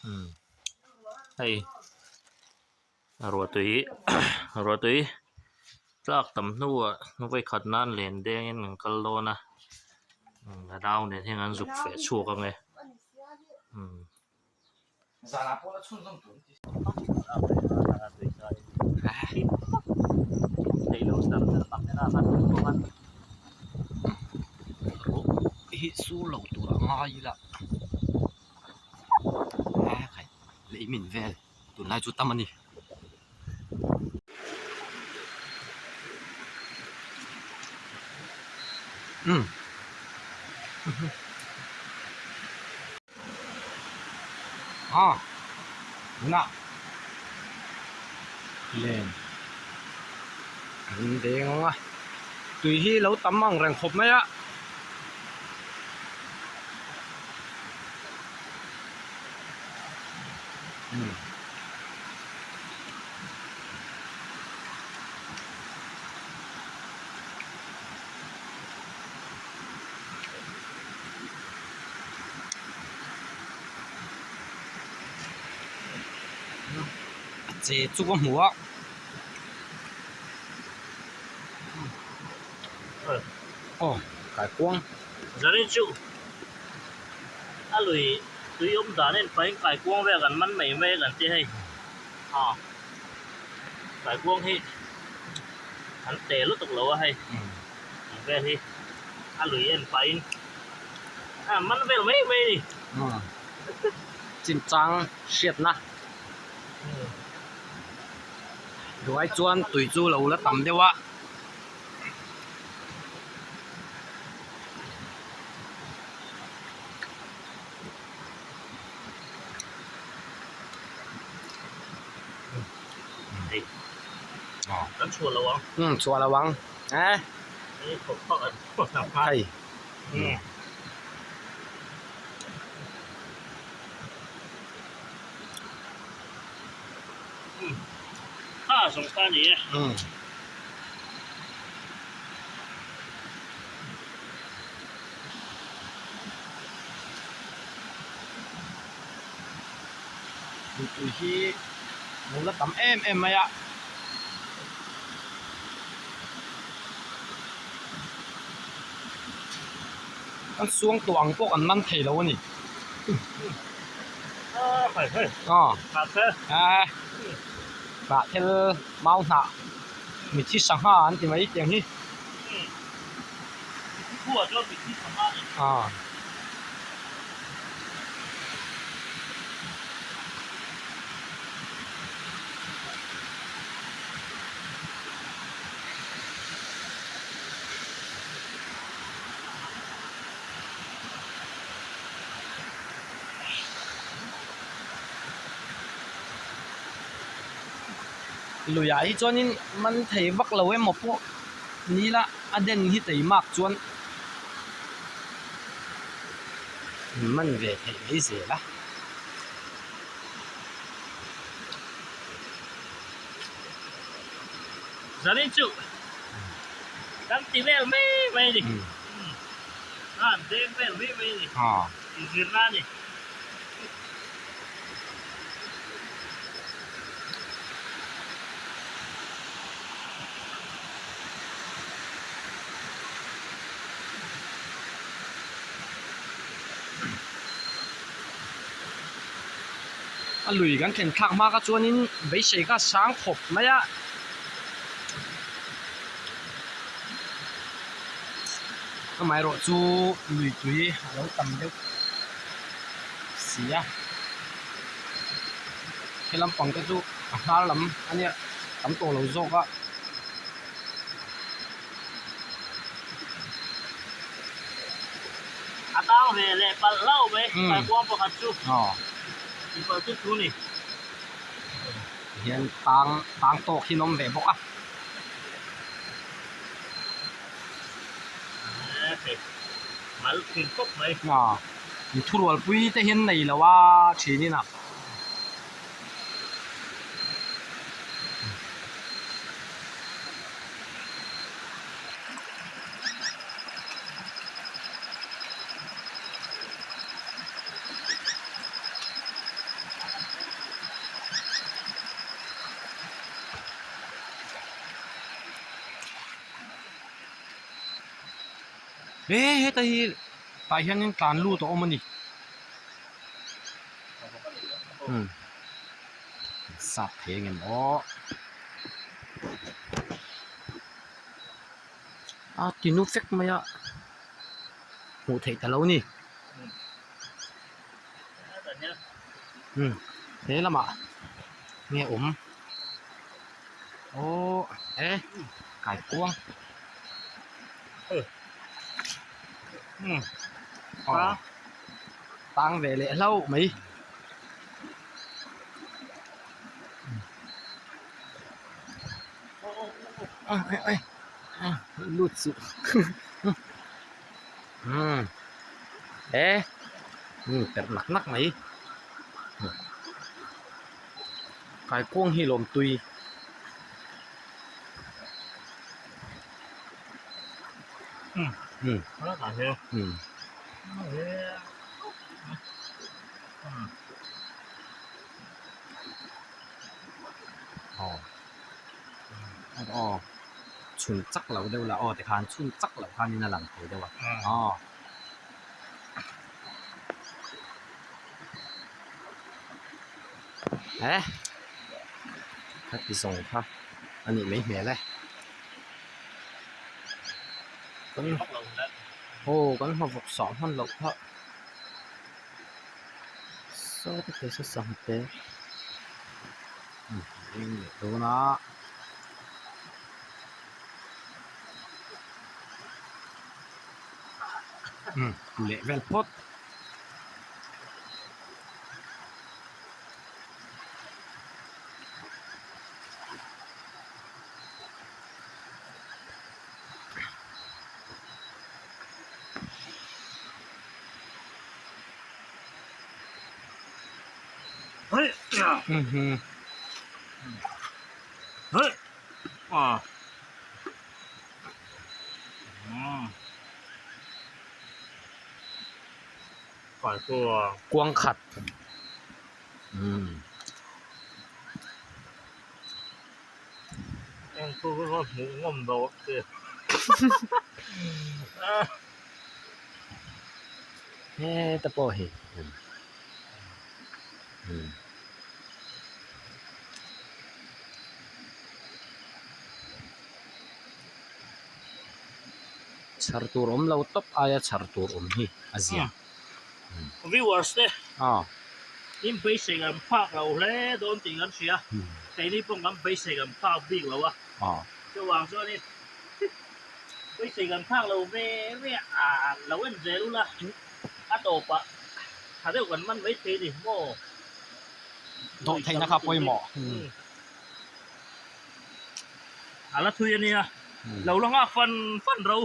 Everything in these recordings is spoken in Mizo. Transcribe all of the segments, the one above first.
Umm hei ruahtui ruahtui tlak tam hnuah vawikhat nan len dengin an kal dawn a a nau nen hian an zuk feh chhuak ang e umm. Hi sur lo tur a ngai ila. Lei min vel tunlai chu tam a ni. Umm ah tunah len an deng ang a tui hi lo tam ang reng khawp mai a. A che chu ka hmu a. Aw kaikuang. Zanin chu a lui tui awm dan en pahin kaikuang vel kan man mai mai kan ti hei ah kaikuang hi an te lutuk lo a hei ang vel hi a lui en pahin a man vel mai mai a ni. Chinchang hriatna duai chuan tui chu lo la tam deuh a. Kan chhuah lo ang. Um chhuah lo ang. Eh. Hei. Kha zawng kha a ni e. Um. Tui hi lo la tam em em mai a. Kan suang tawh ang pawh kan man thei lo a ni. Aaa hnah thil mau hnah mithi sangha an ti mai tiang hi. Aaa. Luiah hi chuanin man thei vak lo emaw pawh ni la a den hi tei mak chuan man ve theih mai zel a. Zanin chu kan ti vel mai mai a ni. An deng vel mai mai a ni. Inzirna a ni. A lui kan thlen thlak hma kha chuanin beisei kha a sang khawp mai a. Amaherawh chu lui tui a lo tam deuh si a he lampang te chu a hnar lam a nia tam tawh lo zawk a. A tang ve leh palh hlauh mai kaikuang pakhat chu inpalh chu thu ni. Hian tang tang tawk hi an awm ve bawk a. Mal thin khawp mai. A thurualpui te hian nei lo a thinin a. He heta hi tah hianin tlan lut a awm a ni. Umm sap thei ang em aw. A ti nu fek mai a hmuh theih ta lo a ni. Umm he lamah nge awm aw e kaikuang aw tang ve leh hlauh mai. Lut suh umm he perh nak nak mai kaikuang hi lawm tui umm umm. Aw aw chhun chak lo deuh la aw tikhan chhun chak loh khanin a lang thei deuh a aw. Eh ka ti zawng kha a nih mai hmel e kan aw kan hmavawk sah hman loh kha saw te thei saw sangha te. Eng leh dawn a umm leh vel phawt. Kuang khat heta pawh hi. Chhar tur awm lo tawp aia chhar tur awm hi a zia. Viewers te in beisei kan phak lo hle dawn tih kan hria, keini pawh kan beisei kan phak bik lo a, chuvang chuanin beisei kan phak lo ve ve a lo en zel ula a tawpah tha deuh kan man mai thei a ni maw? Dawh theihna kha pawimawh. A la thui a nia, lo la nghak fan fan ro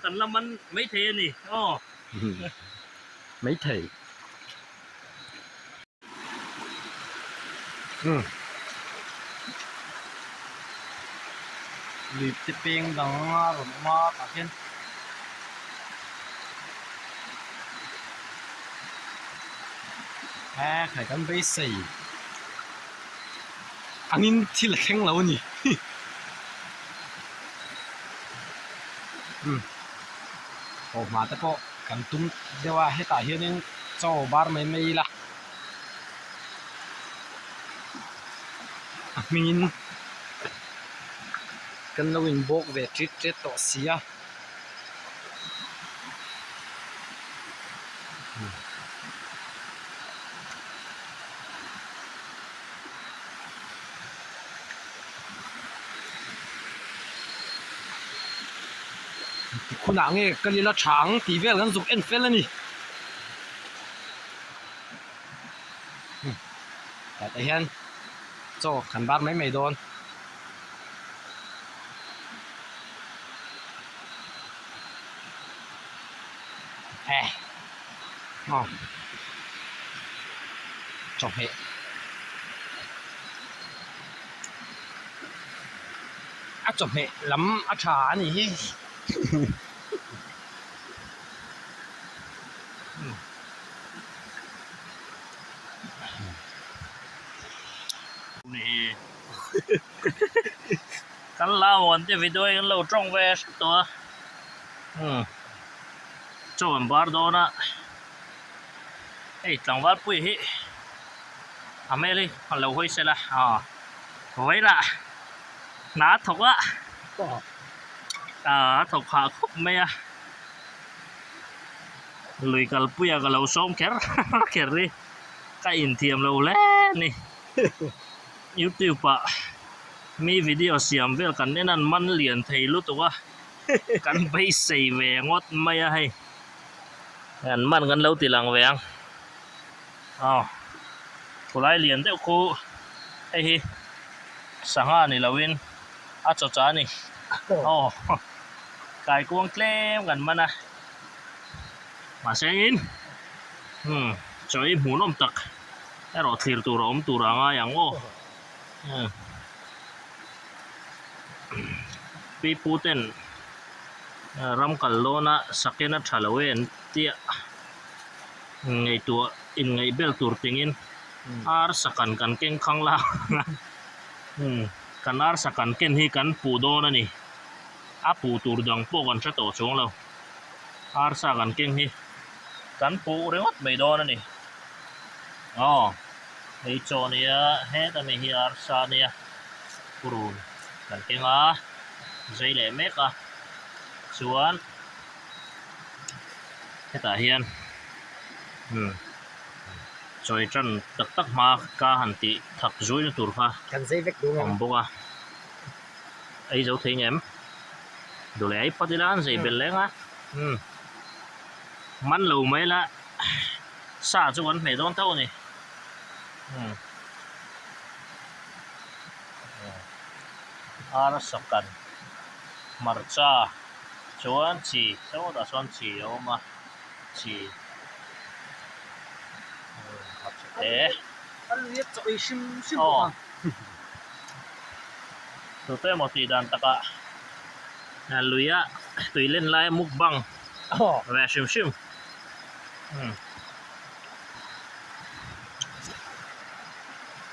kan la man mai thei a ni aw. Mai thei. Lui te peng dang a rawn awm a tah hian he khai kan beisei angin thil a thleng lo a ni aw hma te pawh kan tum deuh a hetah hianin chaw bar mai mai ila. A hmingin kan lo inbawk ve tit tet tawh si a. Tikhunah nge ka lila tha ang tih vel kan zuk en fel a ni. Tah hian chaw kan bar mai mai dawn. Eh aw chawhmeh a chawhmeh lam a tha a nih hi. Kan lau an te video hi kan lo tawng ve hrep tawh a. Chaw an bar dawn a, hei tlangval pui hi a hmel hi a lo hawi sela aw vawilah hna a thawk a, a thawk hah khawp mai a, lui kalpuia ka lo sawm kher kher hi ka inthiam lo hle a ni. Youtube ah mi video siam vel kan en an man lian thei lutuk a. Kan beisei ve ngawt mai a hei an man kan lo ti lang ve ang aw khulai lian deuh khu hei hi sangha ni lo in a chaw cha a ni aw kaikuang tlem kan man a mahse in umm chaw hi hmuhnawm tak erawh thlir tur a awm tur a ngai ang aw. Pipu ten ram kal dawn a saken a tha lo e an tia ngaihtuah inngaih bel tur tingin arsa kan kan keng khang la kan arsa kan ken hi kan puh dawn a ni a puh tur dang pawh kan hre tawh chuang lo arsa kan keng hi kan puh ringawt mai dawn a ni aw. Hei chaw nia heta mi hi arsa nia purun kan keng a zai leh mek a chuan hetah hian umm chawi tan tak tak hma ka han tih thak zui na tur kha awm bawk a ei zo thei ngem duh leh ei phawt ila an zei belh leng a umm man lo mai la. Sa chu kan hmeh dawn tho a ni. Umm. Arsa kan hmarcha chuan chi sawtah sawn chi a awm a chi hmarcha te aw tute emaw tih dan takah luia tui len laia mukbang ve hrim hrim.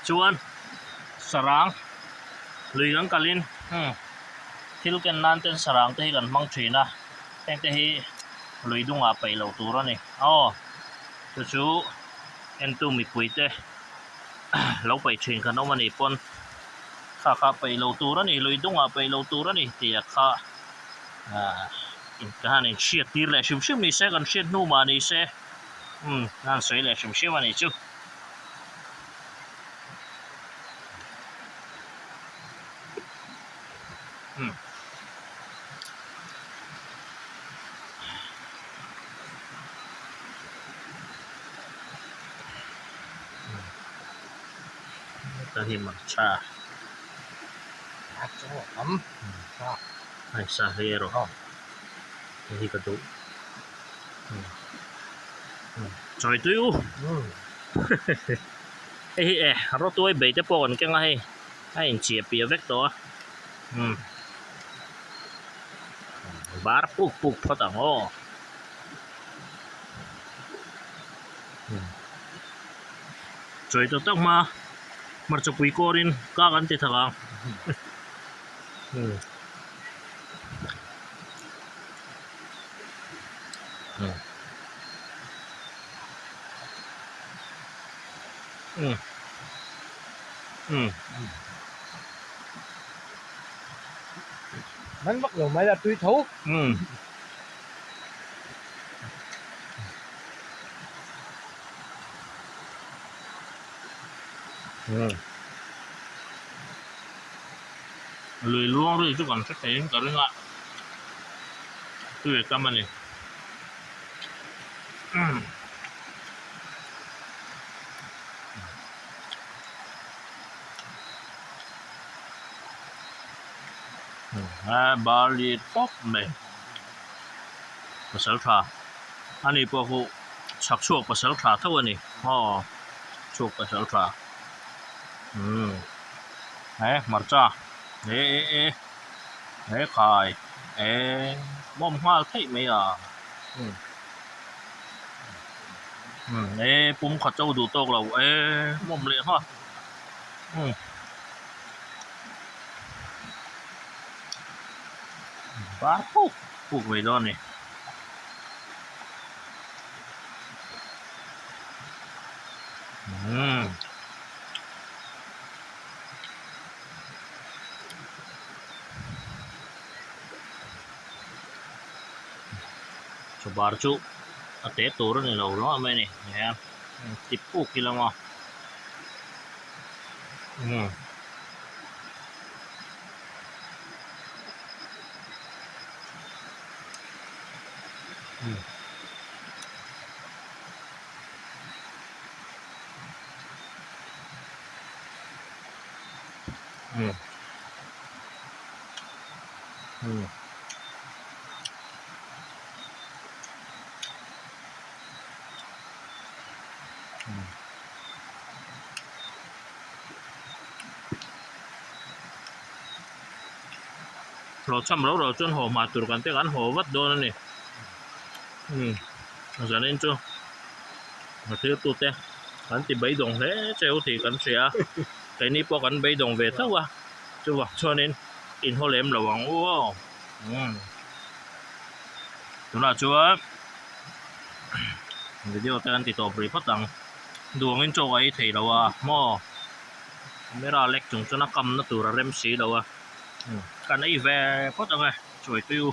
Chuan sarang lui kan kalin thil ken nan ten sarang te hi kan hmang thin a heng te hi lui dungah paih loh tur a ni aw chu chu entu mipui te lo paih thin kan awm a nih pawn kha kha paih loh tur a ni lui dungah paih loh tur a ni tih a kha ahh. Ka han inhriat tir leh hrim hrim ni se, kan hriat hnu mah ni se, umm ka han sawi leh hrim hrim a nih chu. Umm. Heta hi hmarcha. A chaw am. Hei sa hi erawh hei hi ka duh chawi tui u hei hi e rawtuai bei te pawh kan keng a hei a inchiah piah vek tawh a umm var puk puk phawt ang aw chawi tak tak hma hmarcha pui kawrin ka kan ti thak ang. Man vak lo mai la tui tho. Lui luang ri chu kan hre theiin ka ring a tui a tam a ni a barley tawp mai pasal tha ani pawh khu chhak chhuak pasal tha tho a ni aw chhuak pasal tha umm. He hmarcha e e e he khai e bawm nghal theih mai a umm umm e pum khat chu duh tawk lo e bawm leh nghal umm var puk puk mai dawn a ni. Umm. Chawbar chu a te tur a ni lo hlauh mai a ni he ti puk ila maw umm. Umm. Umm. Hlawhchham rau rau chuan haw hma tur kan te kan haw vat dawn a ni. Umm zanin chu a thirtute kan ti beidawng hle cheu tih kan hria a, keini pawh kan beidawng ve tho a, chuvang chuanin inhaw lem lo ang u aw. Umm tunah chuan video te kan ti tawp rih phawt ang duangin chaw a ei thei lo a maw camera lek chung chuan a kamna tur a rem si lo a kan ei ve phawt ang e chawi tui u.